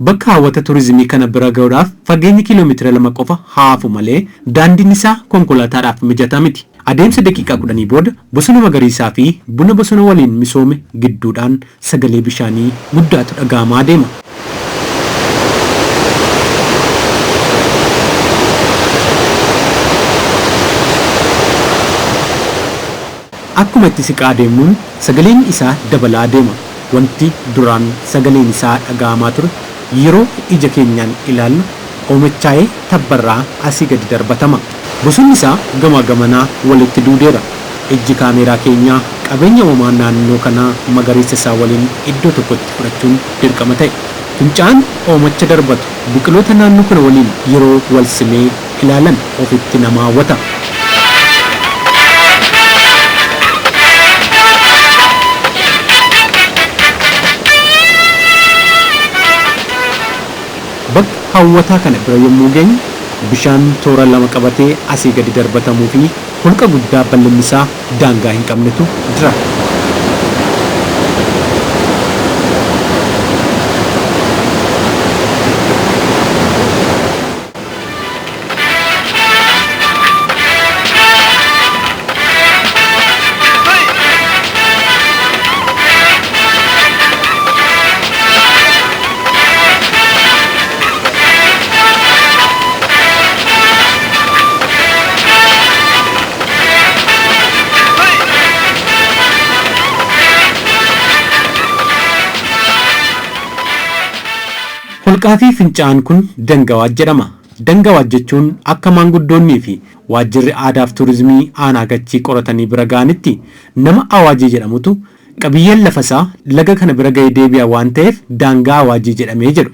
Bakka hawwata turizimii kana bira ga'uudhaaf fageenyi kiiloomeetira 2 qofa haa hafu malee daandiin isaa konkolaataadhaaf mijataa miti. Adeemsa daqiiqaa kudhanii booda bosona magariisaa fi buna bosona waliin misoome gidduudhaan sagalee bishaanii guddaatu dhaga'amaa adeema. Akkuma itti siqaa adeemnuun sagaleen isaa dabalaa adeema. Wanti duraan sagaleen isaa dhaga'amaa ture yeroo ija keenyaan ilaallu oomachaa'ee tabbarraa asii gadi darbatama. Bosonni isaa gamaa gamanaa walitti duudeera. Ijji kaameeraa keenyaa qabeenya uumamaa naannoo kanaa magariisa isaa waliin iddoo tokkotti fudhachuun dirqama ta'e. Fincaa'aan oomacha darbatu biqiloota naannoo kana waliin yeroo wal simee ilaalan ofitti nama hawwata. Bakka hawwataa kana bira yommuu geenyu bishaan toora lama qabatee asii gadi darbatamuu fi holqa guddaa bal'inni isaa daangaa hin qabnetu jira. Holqaa fi fincaa'aan kun Dangawaaj jedhama. Dangawaaj jechuun akka maanguddoonnii fi waajjirri aadaaf turizimii aanaa Gachii qoratanii bira ga'anitti nama Awaajii jedhamutu qabiyyeen lafa isaa laga kana bira ga'ee deebi'a waan ta'eef daangaa Awaajii jedhamee jedhu.